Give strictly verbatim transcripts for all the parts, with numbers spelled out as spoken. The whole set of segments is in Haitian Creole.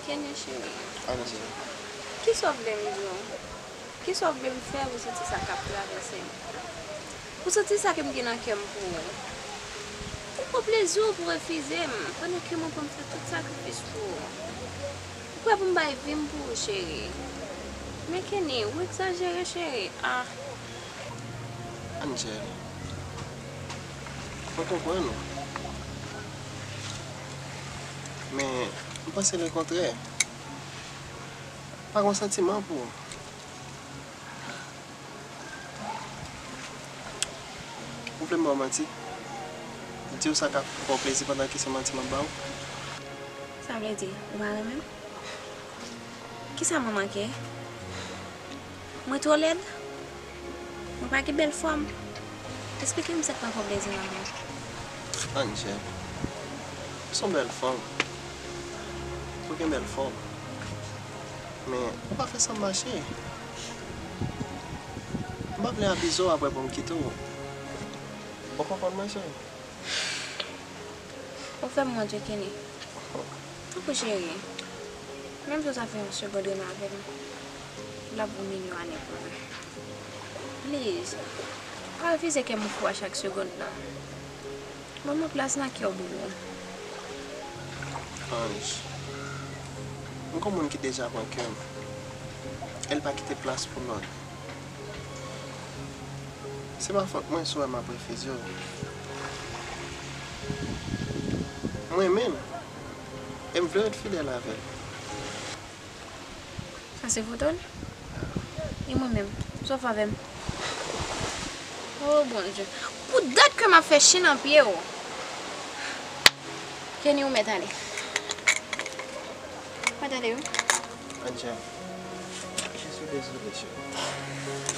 Kenny cheri, Angel, kisa w vle m di w? Kisa w vle m fè pou santi sa k ap travèse m? Pou santi sa ke m gen nan kè m pou ou? Ou pran plezi w pou refize m, pandan ke mwen pran m fè tout sakrifis pou ou. Ou prè pou m bay vi m pou ou, cheri. Men Kenny, ou egzajere, cheri. Ah. Angel, mwen konprann ou. Men, m panse lekontrè. Pa gen santiman pou ou. Ou vle m ba w manti? Di w sa k ap fè w plezi pandan ke se manti m ap ba w? Sa vle di, ou pa renmen m? Kisa mwen manke? Mwen twò lèd? Mwen pa gen bèl fòm? Eksplike m sa k pral fè w plezi nan mwen. Angel, ou se yon bèl fanm. Ou gen bèl fòm. Men, ou pa fè san m mache. M pa vle abize w apre pou m kite w. Ou konprann mwen, cheri? Ou fè m wont wi, Kenny. Tanpri cheri, menm si w ta fè yon segond renmen avè m, l ap vo milyon ane pou mwen. Please, pa refize kè m fou a chak segond, non. Ban mwen plas nan kè w, boubou. Ange, m gon moun ki deja pran kè m, e l pa kite plas pou lòt. Se pa fòt mwen si w wè m ap refize w. M renmen l, e m vle ret fidèl avè l. Sa se foto l? E mwen menm, sa w fè avè m? Oh Bondye, pou dat ke m ap fè chen nan pye w. Kenny, ou mèt ale. Mèt ale wi. Angel, je suis désolé, chérie.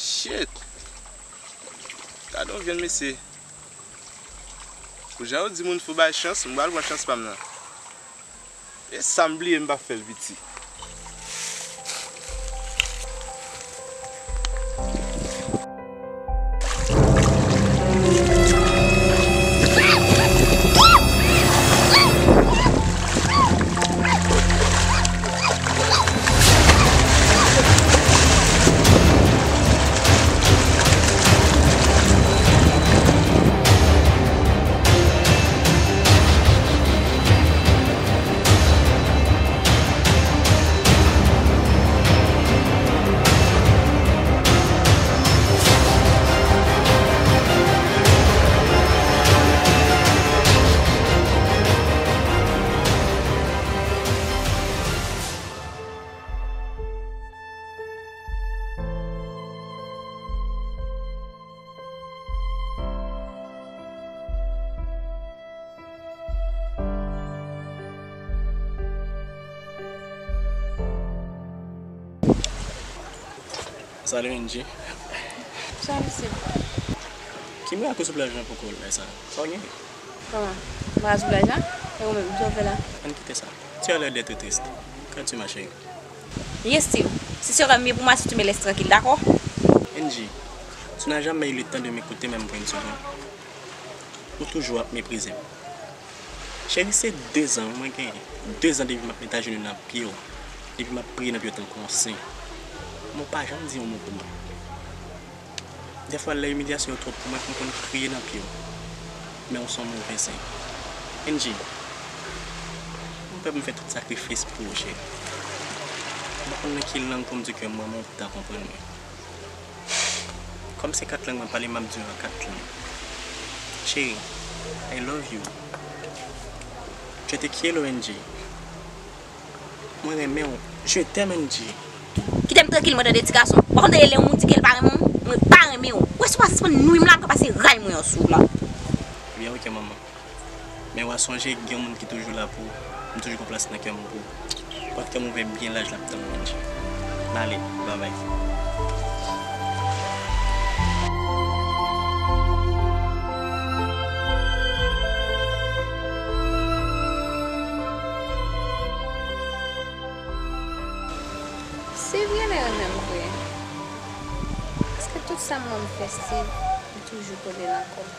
Shit! Gade yon vyen mesye. Pou jan yo di moun fou bay chans, m pral pran chans pa m nan. E sa m bliye m pa fè l piti. Salut Angie. Salut Steve. Ki mirak ou sou plaj lan poko lè sa? Sa w gen? Kòman? Mirak sou plaj lan? E ou menm, sa w fè la? Ann kite sa. Tu as l'air d'être triste. Qu'as-tu, ma chérie? Yes, Steve. Si sera mieux pour moi si tu me laisses tranquille, d'accord? Angie, tu n'as jamais eu le temps de m'écouter même pour une seconde. Ou toujou ap meprize m. Cheri, se dezan wi mwen genyen. Dezan depi m ap met ajenou nan pye w. Depi m ap priye nan pye w tankou yon sen. Men w pa janm di yon mo pou mwen. Dèfwa, lè imilyasyon yo twòp pou mwen, m konn kriye nan pye w. Men w se yon move sen. Angie, ou fè m fè tout sakrifis pou ou, cheri. M pa konn nan ki lang pou m di ke m renmen w pou w ta konprann mwen. Kòm se kat lang mwen pale, m ap di w an kat lang. Chérie, I love you. Je te quiero, Angie. Mwen renmen w. Je t'aime, Angie. Kite m trankil, mwen, tande, ti gason. Ou pa konn tande lè yon moun di ke l pa renmen w? Mwen pa renmen w. Ou wè si w pa sispann nwi m la, m ka pase ray mwen an sou w la. Ebyen, oke, manman. Men w a sonje gen yon moun ki toujou la pou ou. M toujou gen yon plas nan kè m pou ou. Pòt kè m ouvè byen laj, l ap tann ou, Angie. M ale, babay. Steve genlè renmen m vre. Paske tout sa m wè m fè Steve, li toujou kole nan kò m.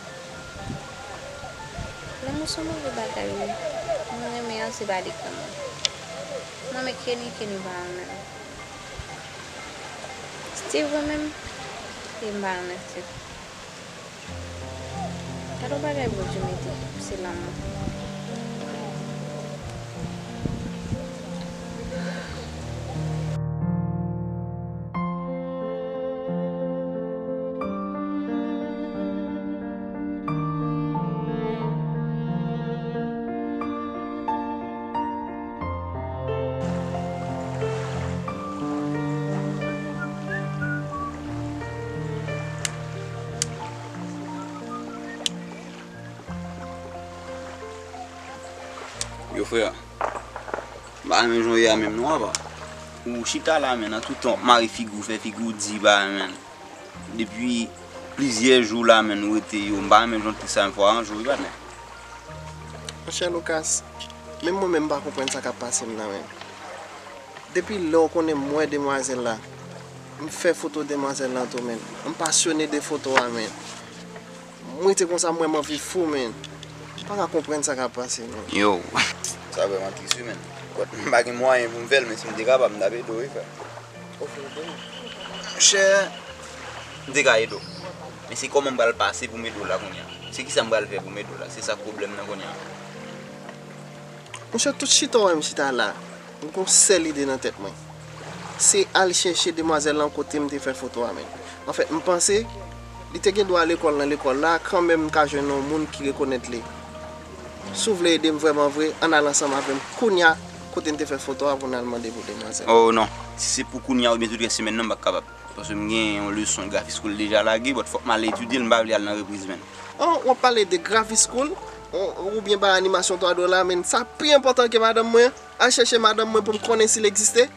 Lanmou se yon move bagay wi. Mwen renmen an se pa de granmoun. Mwen renmen Kenny, Kenny pa renmen m. Steve renmen m, e m pa renmen Steve. Gade yon bagay Bondye mete, se lanmou. Yo, frè, m pa renmen jan w ye a menm non, apa. Ou chita la, men, nan tout tan w ap mare figi w, fè figi w di, pa renmen. Depi plizyè jou la, men, ou rete, yo, m pa renmen jan w te sa, fò w aranje w, wi, patnè. Monchè Lucas, menm mwen menm m pa konprann sa k ap pase m nan, men. Depi lè w konnen m wè demwazèl la, m fè foto demwazèl lan tou, men. M pasyone de foto a, men. M rete konsa, m wè m anvi fou, men. M pa ka konprann sa k ap pase, men. Yo. Sa vrèman tris, wi, men. But, m pa gen mwayen pou m fè l, men si m te kapab, m t ap ede w, wi, frè. Monchè, m te ka ede w. Men se kòman m pral pase pou m ede w la kounye a. Se kisa m pral fè pou m ede w la. Se sa k pwoblèm nan kounye a. Monchè, tout chita w wè m chita la, m gen yon sèl ide nan tèt mwen. Se al chèche demwazèl lan kote m te fè foto a, men. Anfèt, m panse li te gen dwa lekòl nan lekòl la, kanmenm m ka jwenn yon moun ki rekonèt li. Si w vle ede m vrèman vre, ann al ansanm avè m kounye a, kote n te fè foto a pou n al mande pou demwazèl. Oh non, si se pou kounye a oubyen tout rès semèn nan, m pa kapab. Paske m gen yon leson Graphic School deja lage, but fòk m al etidye l, m pa vle al nan repriz, men. Oh, w ap pale de Graphic School, oh, oubyen bay animasyon twa dola, men sa pi enpòtan ke madanm mwen. Al chèche madanm mwen pou m konnen si l egziste.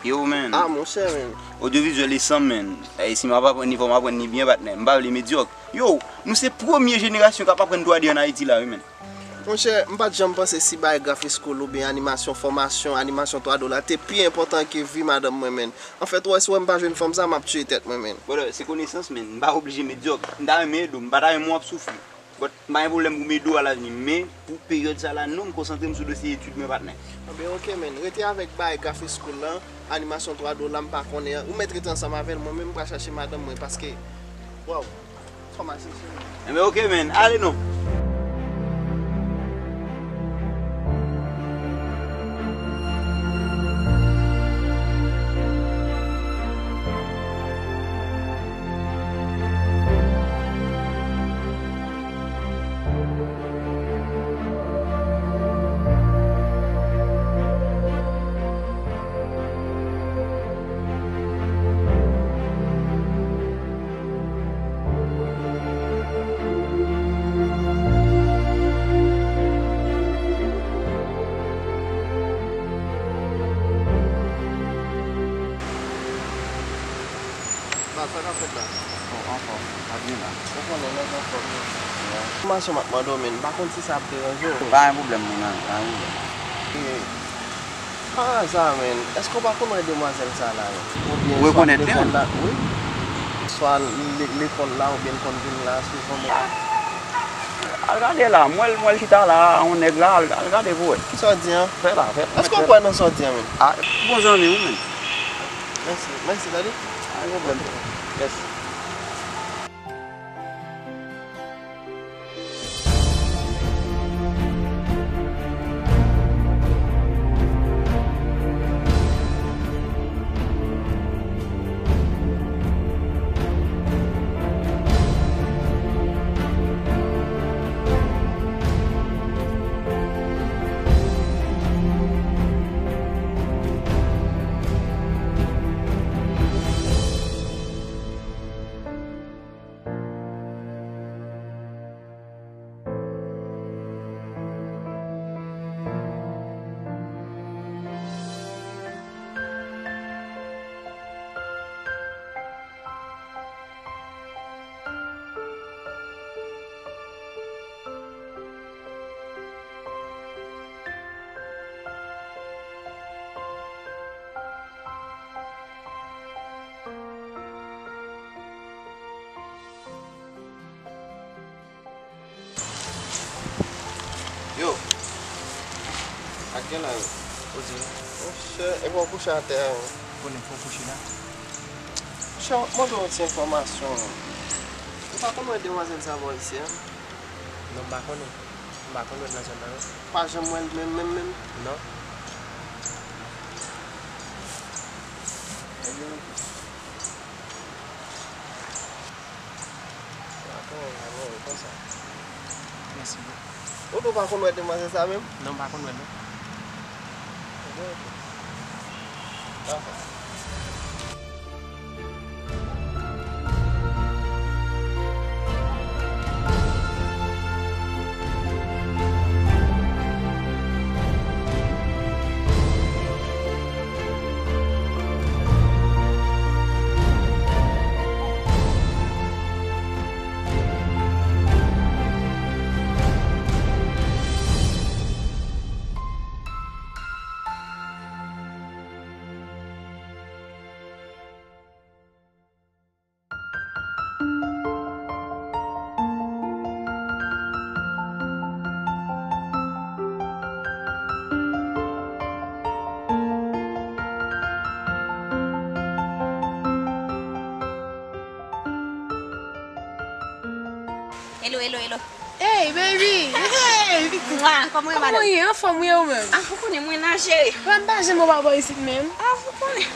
Yo, men. Ah, monchè, men. Odyovizyèl e san, men. E si m ap aprann li, fò m aprann li byen, patnè. M pa vle medyòk. Yo, nou se premye jenerasyon k ap aprann twa D ann Ayiti la, wi, men. Monchè, m pa t janm panse si bay Graphic School oubyen animasyon, fòmasyon, animasyon twa dola te pi enpòtan ke vi madanm mwen, men. Anfèt, ou wè, si w wè m pa jwenn fanm sa, m ap tiye tèt mwen, men. Brother, se konesans, men. M pa oblije medyòk. M ta renmen ede w, m pa ta renmen w ap soufri. But, m pa gen pwoblèm pou m ede w alavni, men pou peryòd sa la, non, m konsantre m sou dosye etid mwen, patnè. Anben, oke, men. Rete avèk bay Graphic School lan, animasyon twa dola, m pa konnen. Ou mèt rete ansanm avè l, mwen menm, m pral chache madanm mwen, paske, waw, fò m al chèche l. Enben, oke, men. Ale non. Enfòmasyon m ap mande w, men m pa konn si sa ap deranje w. Pa gen pwoblèm, mon ami, pa gen pwoblèm. E, pa aza, men, èske w pa konn wè demwazèl sa la, men? Oubyen swa lekòl la, wi. Swa l-, lekòl la, oubyen l konn vin la souvan, men. Al gade la, m wè l, m wè l chita la, yon nèg la, al, al gade pou wè. Kisa w di an? Fè la, fè. Èske w kwè nan sa w di an, men? A, bon zanmi w, men. Mèsi, mèsi, tande. Pa gen pwoblèm. Mèsi. Yo, ak gen la yo. Kote? Monchè, e bon kouche atè a, wi. Konnen fò kouche la. Monchè, mande yon ti enfòmasyon. Ou pa konn wè demwazèl sa bò isi a? Non, m pa konnen. M pa konn wè l nan zòn nan, non. Pa janm wè l menm, menm, menm? Non. Ebyen, Atò, ann ale konsa. Mèsi bro. Ou tou pa konn wè demwazèl sa menm? Non, m pa konn wè l, non. Ebyen, oke. Dakò. Hello, hello, hello. Hey, baby! Hey, pitit! Mwa, kòman w ye, madanm? Kòman w ye? Anfòm, wi, ou menm? Ah, ou konnen mwen la, cheri. Mwen pa janm wè w pa bò isit menm. Ah, ou konnen.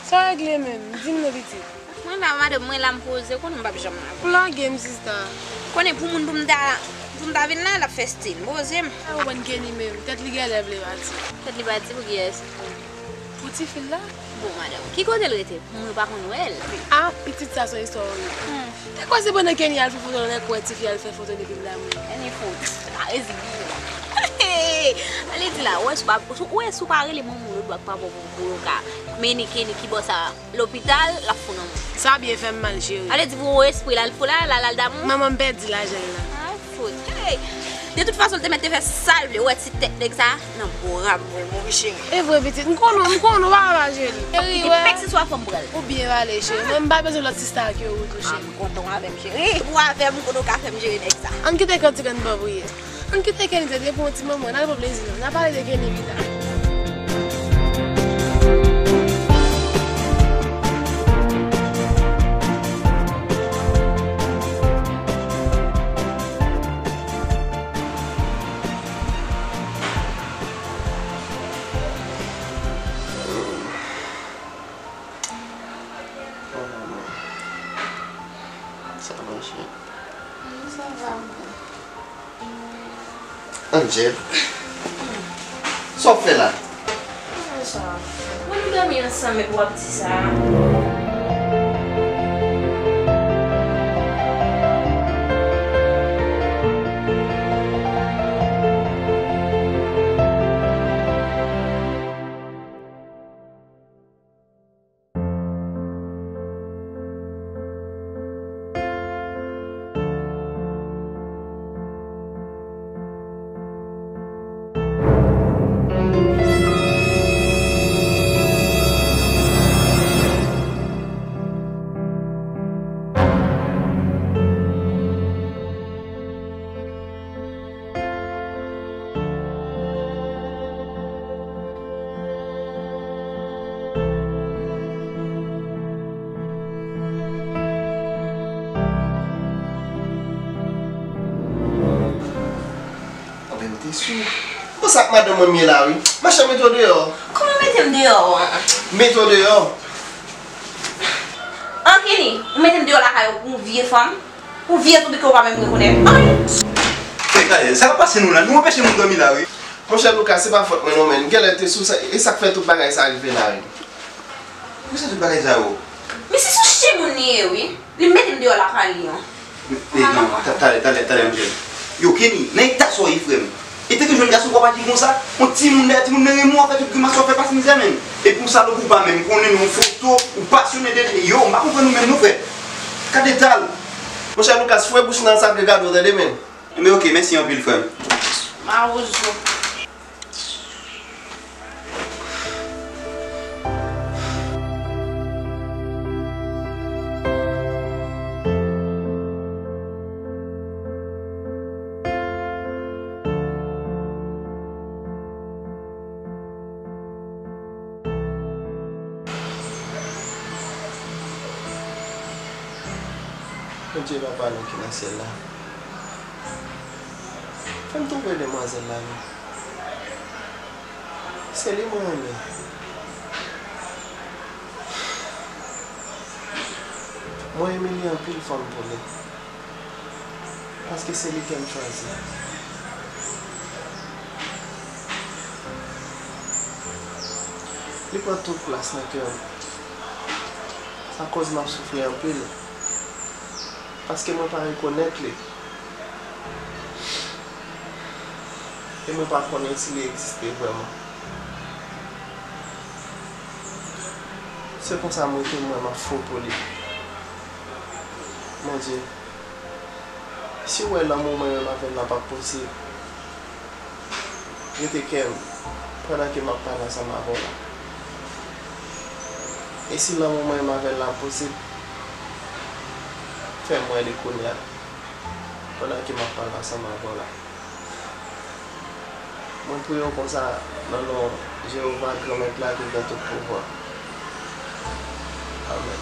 Sa w regle menm? Di m non, pitit. Mwen la, madanm, mwen la, m poze, ou konnen m p ap janm la. Ou lage m, sista. Konnen pou moun pou m ta, pou m ta vin la, l ap fè stil. M poze m. Sa ou konprann Kenny menm? Tèt li genlè vle pati. Tèt li pati pou kiyès? Pou tifi l la? Bon, madanm, ki kote l rete? Mwen pa konn wè l. Ah, pitit, sa se yon istwa orib. Hmm. Te kwè se pandan Kenny al fè foto nan lè kwè tifi al fè foto depi l damou. Kenny fout. Pa reziye. Ale di la, ou wè si w pa, ou wè si w pa rele manman w lòt bò ak papa w pou, pou yo ka mennen Kenny ki bò sa lopital, l ap fou nan moun. Sa byen fè m mal, cheri. Ale di pou espri l al fou la, l al, al damou. Manman m pèdi lajan l la. Ay, fout. Hey! De tout fason, l te mèt te fè sa l vle. Ou wè ti tèt nèg sa? Nan bra m pou l mouri, cheri. E vre, pitit. M konnen, m konnen w pa papa, cheri. Cheri, wè. Pèk se swa fò m pral. Ou byen pale, cheri. Mwen, m pa bezwen lòt sista ak yo, ou tou, cheri. Ah, m kontan w avè m, cheri. Ou avè m, m konnen w ka fè m jere nèg sa. Ann kite kantik, ann ba w priye. Ann kite Kenny tande pou yon ti moman, n al pran plezi nou. N a pale de Kenny pita. Sa mache. Sa va, mwen. Angel, sa w fè la? Mwen nou dòmi ansanm epi w ap di sa. Te sou. Bon, sa ak madanm mwen m ye la, wi. Machè, mete w deyò. Kòman mete m deyò an? Mete w deyò. An, Kenny, ou mete m deyò lakay ou pou yon vye fanm? Yon vye toubib ke ou pa menm rekonèt? An! Hey, gade, sa k ap pase nou la? Nou anpeche moun dòmi la, wi. Monchè Lucas, se pa fòt mwen non, men. Genlè te sou sa, e sa k fè tout bagay sa rive la, wi. Poukisa tout bagay sa yo? Misye se yon timoun li ye, wi. Li mete m deyò lakay li an. E, non, ta-, talè, talè, talè, Angel. Yo, Kenny, nan eta sa w ye, frè m? Etanke jèn gason, w ap aji konsa? Yon timoun dèyè timoun, men renmen w ap fè tout grimas sa w fè, pase mizè, menm. Epi yon salòp ou pa menm konnen, yon foto, ou pasyone de, yo, m pa konprann ou menm, non, frè. Gade eta l. Monchè Lucas, fouye bouch nan sa k gade w, tande, menm. Enben, oke, mèsi anpil, frè m. Mawozo. Bondye Papa nou ki nan syèl la, fè m twouve demwazèl la non. Se li mwen renmen. Mwen renmen li anpil fò m pou li. Paske se li ke m chwazi. Li pran tout plas nan kè m. Sa koz m ap soufri anpil. Paske mwen pa rekonèt li. E mwen pa konnen si li egziste vrèman. Se konsa m rete m wè m ap fou pou li. Bondye, si w wè lanmou mwen menm avè l lan p ap posib, rete kè m pandan ke m ap pale ansanm avè w la. E si lanmou mwen menm avè l lan posib, fè m wè li kounye a, pandan ke m ap pale ansanm avè w la. Mwen priye w konsa nan non Jewova, Granmèt la ki gen tout pouvwa. Amèn.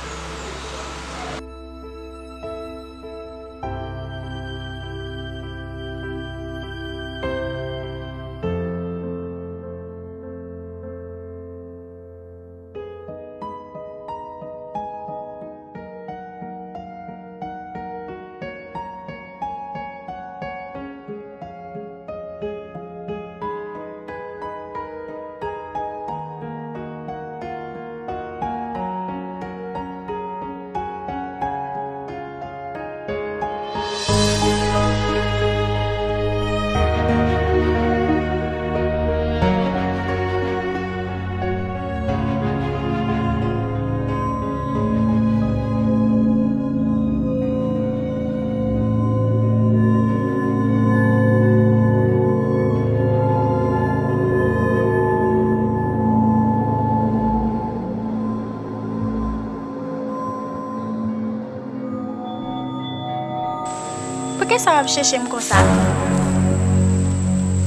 Poukisa w ap chèche m konsa?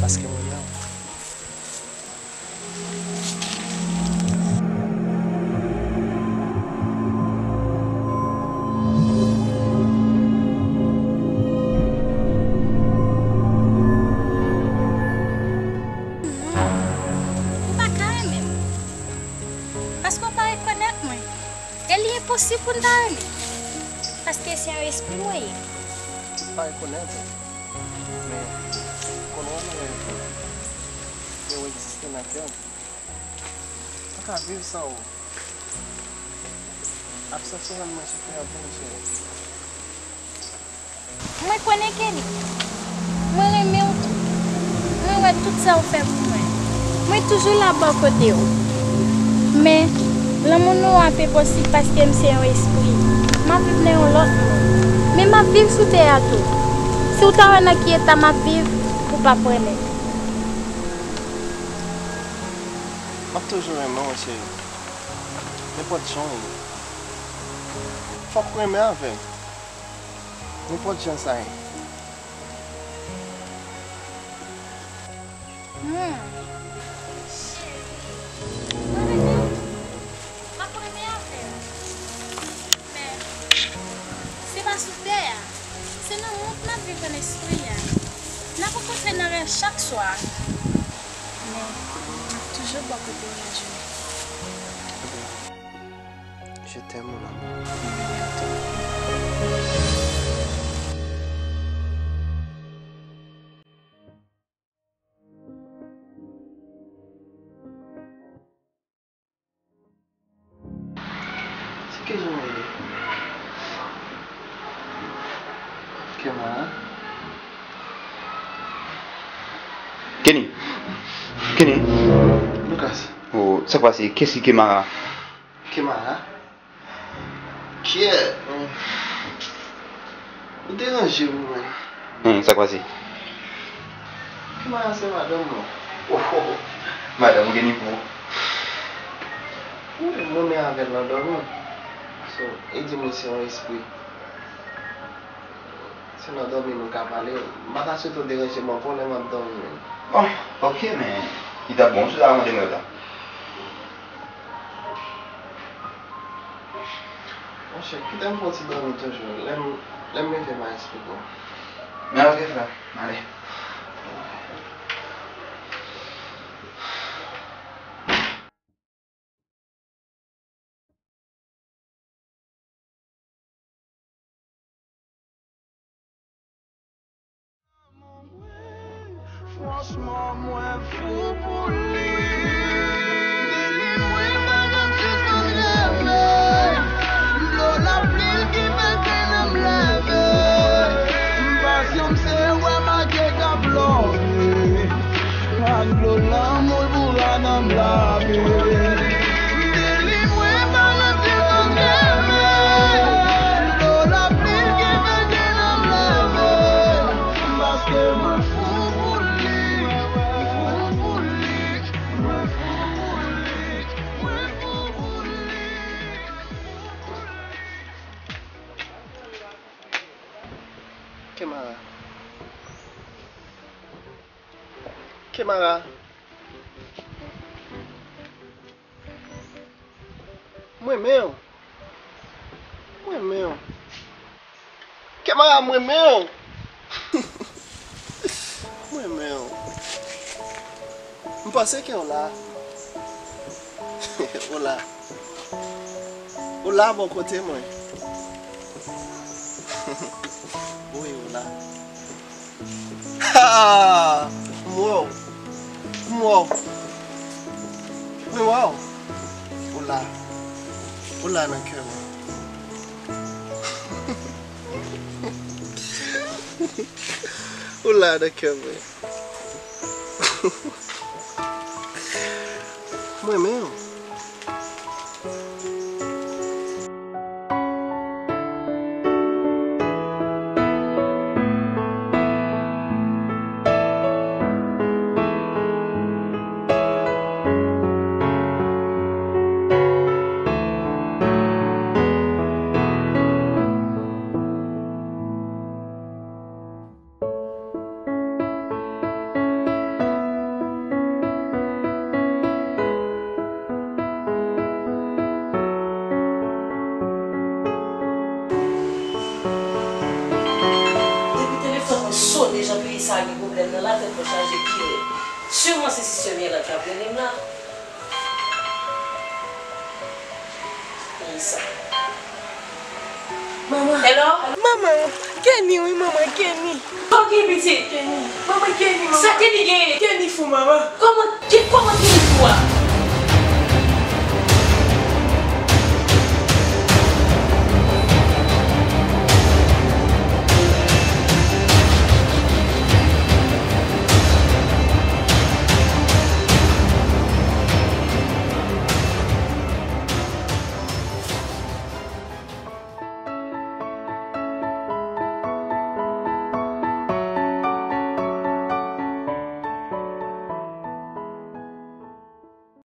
Paske mwen la. Non, ou pa ka renmen m. Paske w pa rekonèt mwen. E li enposib pou n ta renmen. Paske se yon espri mwen ye. M pa rekonèt ou, men m konn renmen w. E w egziste nan kè m. M pa ka viv san ou. Absans ou rann mwen soufri anpil, cheri. Mwen konnen, Kenny. Mwen renmen w tou. Mwen wè tout sa w fè pou mwen. Mwen toujou la bò kote w. Men, lanmou nou an p enposib paske m se yon espri. M ap viv nan yon lòt mond. Men m ap viv sou tè a tou. Si w ta wè nan ki eta m ap viv, ou p ap renmen. M ap toujou renmen w, cheri. Nenpòt jan w ye. Fòk w renmen avè m. Nenpòt jan sa ye. Hmm. Cheri, mwen renmen w tou. M ap renmen avè w. Men, se pa sou tè a. Se nan mond n ap viv an espri a. N ap rankontre nan rèv chak swa. Men, m ap toujou bò kote w lajounen. Je t'aime, mon amour. Ti ke jan w ye? Kè m a la. Kenny. Kenny. Lucas. Oh, sa k pase? Kiyès ki Kemara? Kemara? Kyè, hmm. Ou deranje m, man. Hmm, sa k pase? Kemara se madanm mwen. Oh, oh, oh. Madanm ou gen nivo. Wi, mwen menm avè l nan dòmi. So, e di mwen se yon espri. Se nan dòmi nou ka pale. M pa ta swete w deranje m ankò lè m ap dòmi menm. Bon, ok, men li t ap bon si w ta mande mwen sa. Monchè, kite m fè yon ti dòmi toujou. Lè m, lè m leve, m a eksplike w. Men ok, frè m, ale. Franchman, mwen fou pou li. De li mwen pa janm sispann reve. Dlo lapli l ki fè grenn an m leve. M pasyon m se wè make k ap love. Ak dlo lanmou l pou rad an m lave. De li mwen pa janm sispann reve. Dlo lapli l ki fè grenn an m leve. Paske mwen fou pou li, fou pou li, mwen fou pou li, mwen fou pou li. Kemara. Kemara. Mwen renmen w. Mwen renmen w. Kemara, mwen renmen w. Mwen renmen w. M panse ke w la. Ou la. Ou la bò kote mwen. Wi, ou la. Ha! M wè w. M wè w. Mwen wè w. Ou la. Ou la nan kè mwen. Ou la nan kè mwen. Mwen renmen w. Depi telefòn mwen sone jan peyi sa a gen pwoblèm nan, latèt mwen chaje kirèt. Siman se sistè Miyèla k ap rele m la. Ki sa? Manman. Hello? Manman, Kenny wi, manman, Kenny. Ok, pitit. Kenny. Manman, Kenny, manman. Sa Kenny genyen? Kenny fou, manman. Kòman, ki, kòman Kenny fou a?